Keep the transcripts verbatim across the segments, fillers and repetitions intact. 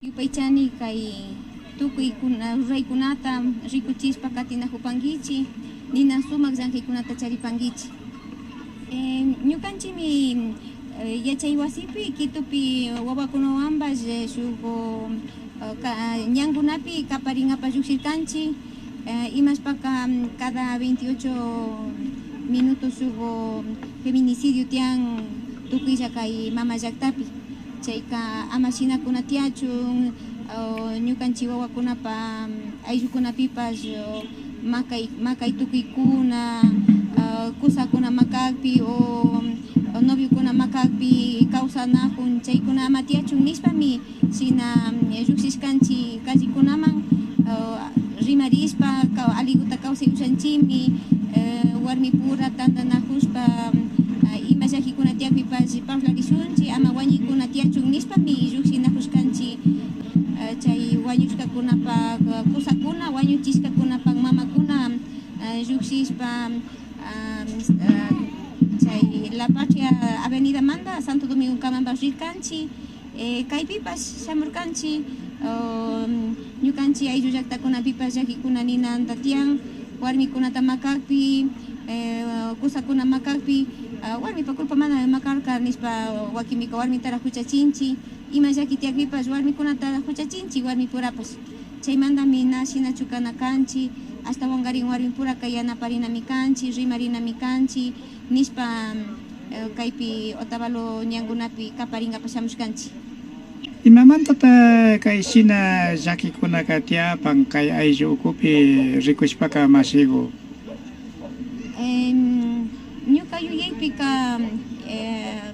Yupaychani kay tukuykuna, ruraykunata rikuchishpa katinakupankichik, nina sumak llankaykunata charipankichik. Eh, ñukanchikmi, eh, yachay wasipi, Quitopi wawakunawanpash, eh, shuk, eh, ka-, ñankunapi kaparinkapak llukshirkanchik. Eh, imashpaka, mm, cada veintiocho minutos shuk, mm, feminicidio tiyan tukuylla kay mama llaktapi. Chayka ama shinakuna tiyachun, o ñukanchik wawakunapa, mm, ayllukunapipash, o makay, makay tukuykuna, ah, kusakuna makakpi, o, o noviokuna makakpi kawsanakun, chaykuna ama tiyachun nishpami shina, mm, llukshishkanchik callekunaman, ah, rimarishpa, kaw-, aliguta kawsay ushanchikmi, eh, warmipura tantanakushpa, ah, ima llakikuna tiyakpipash parlarishunchik, ama wañuykuna tiyachun nishpami llukshinakushkanchik. Eh, chay wañushkakunapa, eh, kusakuna, wañuchishkakunapa mamakuna, eh, llukshishpa, ah, ah, chay La Patria avenidamanta Santo Domingokamanpash rirkanchik. Eh, kaypipash shamurkanchik, um, ñukanchik ayllu llaktakunapipash llakikuna ninanta tiyan, warmikunata makakpi, eh, kusakuna makakpi, ah, warmipa culpa mana makarka nishpa wakinpika warmitarak huchachinchik, ima llaki tiyakpipash warmikunata huchachinchik warmipurapash. Chaymantami na shinachu kana kanchik, ashtawankarin warmipuraka yanaparinami kanchik, rimarinami kanchik nishpa, eh, kaypi Otavalo ñankunapi kaparinkapak shamushkanchik. Imamantata kay shina llakikunaka tiyapan kay ayllu ukupi rikushpaka mashiku? Em, ñuka yuyaypika, eh,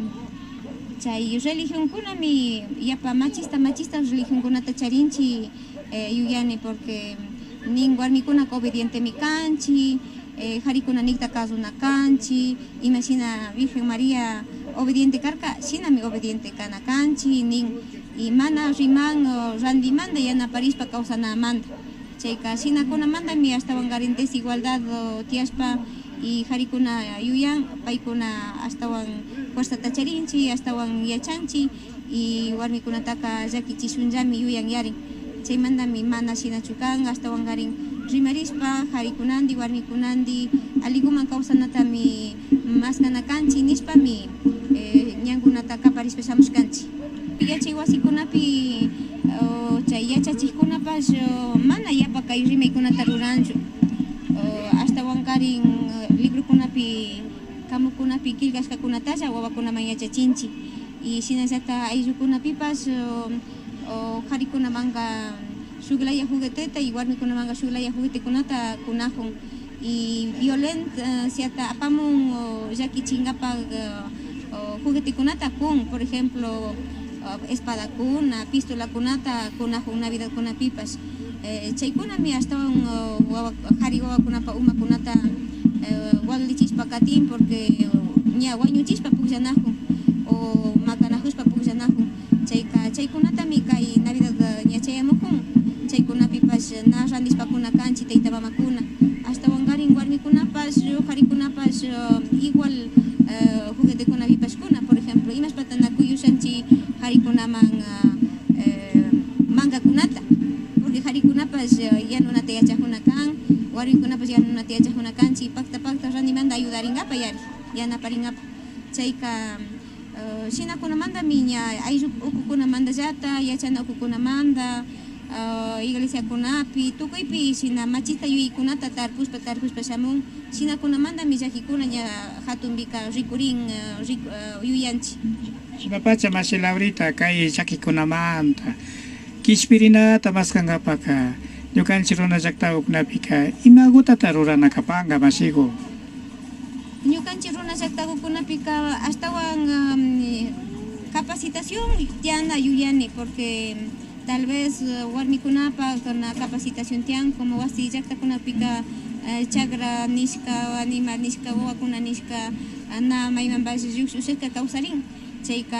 chay religionkunami yapa machista, machista religionkunata charinchik, eh, yuyani, porque nin warmikunaka obedientemi kanchik, eh, karikuna nikta kazuna kanchik, imashina Virgen María obediente karka, shinami obediente kana kanchik, nin, y mana riman, o, randimanta yanaparishpa kawsanamanta. Chayka shinakunamantami ashtawankarin desigualdad, o, tiyashpa, y karikuna yuyan, paykuna ashtawan fuerzata charinchik, ashtawan yachanchik, y warmikunataka llakichishunllami yuyan yarin. Chaymantami mana shinachu kan, ashtawankarin rimarishpa, karikunandi, warmikunandi, alliguman kawsanatami maskana kanchik nishpami, eh, ñankunata kaparishpa shamushkanchik. Yachay wasikunapi, o, chay yachachikkunapash, o, mana yapa kay rimaykunata ruranchu. O, ashtawankarin, eh, librokunapi, kamukunapi killkashkakunatalla wawakunaman yachachinchik. Y shinallata ayllukunapipash, o, o, karikunamanka shuk laya jugueteta y warmikunamanka shuk laya juguetekunata kunakun. Y violenciata apamun, o, llakichinkapak, o, juguetekunata kun, por ejemplo, o, espadakuna, pistolakunata kunakun Navidadkunapipash. Eh, chaykunami ashtawan, o, wawa, kari wawakunapa umakunata, eh, waklichishpa katin, porque, o, ña wañuchishpa pukllanakun o makanakushpa pukllanakun. Chayka, chaykunatami kay Navidad, eh, ña chayamukun. Chaykunapipash na randishpakuna kanchik tayta mamakuna. Ashtawankarin warmikunapash, karikunapash, eh, igual, eh, juguetekunapipash kuna, por ejemplo, imashpata na kuyushanchik karikunaman, eh, eh, mankakunata, porque karikunapash, eh, yanunata yachakuna kan, warmikunapash yanunata yachakuna kanchik, pakta pakta randimanta ayudarinkapak yari, yanaparinkapa. Chayka, eh, shinakunamantami ña ayllu ukukunamantallata, yachana ukukunamanta, eh, iglesiakunapi, tukuypi shina machista yuyaykunata tarpushpa, tarpushpa shamun. Shinakunamantami llakikuna ña hatunpika rikurin, eh, riku-, eh, yuyanchik. Shinapacha mashi Laurita, kay llakikunamanta kishpirinata maskankapaka, ñukanchik runa llaktakukunapika imagutata rurana kapanka, mashiku? Ñukanchik runa llaktakukunapika ashtawan, um, capacitación tiyana yuyani, porque tal vez, eh, warmikunapak na capacitación tiyan, como wasi llaktakunapika, eh, chakra nishka, animal nishka, wawakuna nishka, ah, na maymanpash lluksh-, ushashka kawsarin. Chayka,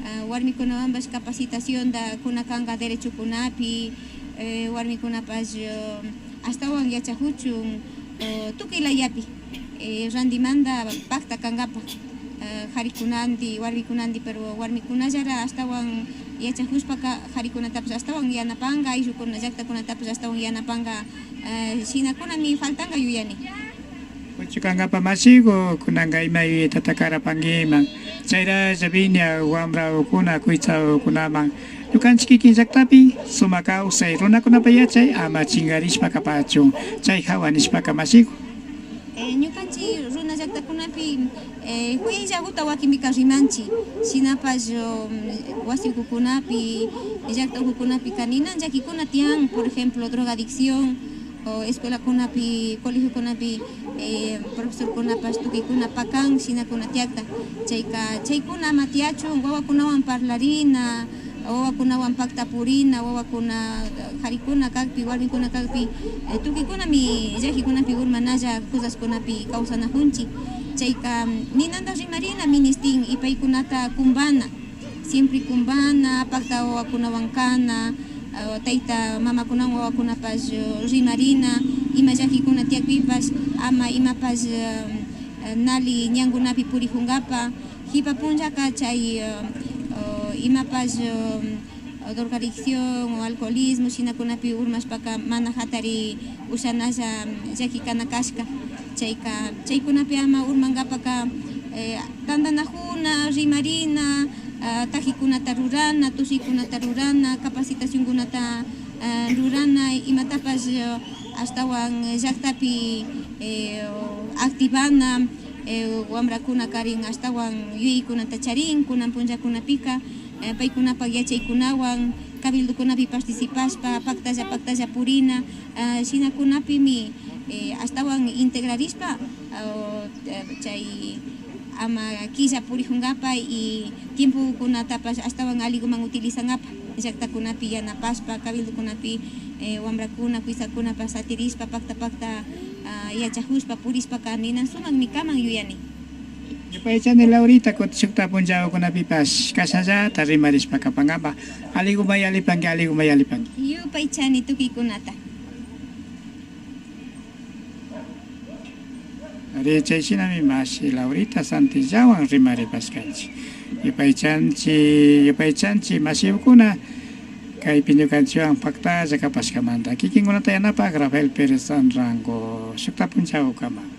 ah, warmikunawanpash capacitacionta kuna kanka derechokunapi, eh, warmikunapash, eh, ashtawan yachakuchun, eh, tukuy layapi, eh, randimanta pakta kankapa, eh, karikunandi, warmikunandi, pero warmikunallara ashtawan Yachakushpaka karikunatapash ashtawan yanapanka, ayllukuna, llaktakunatapash ashtawan yanapanka, eh, shinakunami faltanka yuyani. Uchu kankapa mashiku, kunanka ima yuyaytata karapankiman. Chayralla wiña wamrakuna, kuytsakunaman ñukanchik kikin llaktapi sumak kawsay, runakunapa yachay ama chinkarishpa kapachun. Chay hawa nishpaka mashiku. Eh, ñukanchik runa llaktakunapi, eh, kuyayllakuta wakinpika rimanchik. Shinapash, um, wasi ukukunapi, llakta ukukunapika ninan llakikuna tiyan, por ejemplo, drogadicción, o escuelakunapi, colegiokunapi, eh, profesorkunapash tukuykuna pakan, shinakuna tiyakta. Chayka, chaykuna ama tiyachun, wawakunawan parlarina, wawakunawan pakta purina, wawakuna, eh, karikuna kakpi, warmikuna kakpi, eh, tukuykunami llakikunapi urmanalla cosaskunapi kawsanakunchik. Chayka, mm, ninanta rimarina ministin y paykunata kumbana. Siempre kumbana, pakta wawakunawan kana, eh, tayta mamakunawan wawakunapash, eh, rimarina, ima llakikuna tiyakpipash ama imapash, eh, eh, nali ñankunapi purikunkapak. Kipa punllaka chay, eh, eh, imapash, eh, drogadicción o alcoholismo shinakunapi urmashpaka mana hatari ushanalla llakikana kashka. Chayka, chaykunapi ama urmankapaka, eh, tantanakuna, rimarina, ah, takikunata rurana, tushuykunata rurana, capacitacionkunata, ah, rurana, imatapash, eh, ashtawan llaktapi, eh, activana, eh, wamrakunakarin ashtawan yuyaykunata charin kunan punllakunapika, eh, paykunapak yachaykunawan cabildokunapi participashpa paktalla paktalla purina, ah, shinakunapimi, eh, ashtawan integrarishpa, ah, chay ama killa purikunkapak y tiempokunatapash ashtawan alliguman utilizankapak, llaktakunapi yanapashpa, cabildokunapi, eh, wamrakuna, kuytsakunapash satirishpa, pakta pakta, ah, yachakushpa purishpaka ninan sumakmi kaman yuyani. Yupaychani Laurita, kutin shukta punllakunapipash kashnallata rimarishpa kapankapak. Alliguman yallipanki, alliguman yallipanki. Yupaychani tukuykunata. Ari, chayshinami mashi Laurita Santillawan rimaripashkanchik. Yupaychanchik, yupaychanchik mashikuna, kaypi ñukanchikwan paktalla kapashkamanta. Kikinkunata yanapak, Rafael Pérez Anrango, shukta punchawkaman.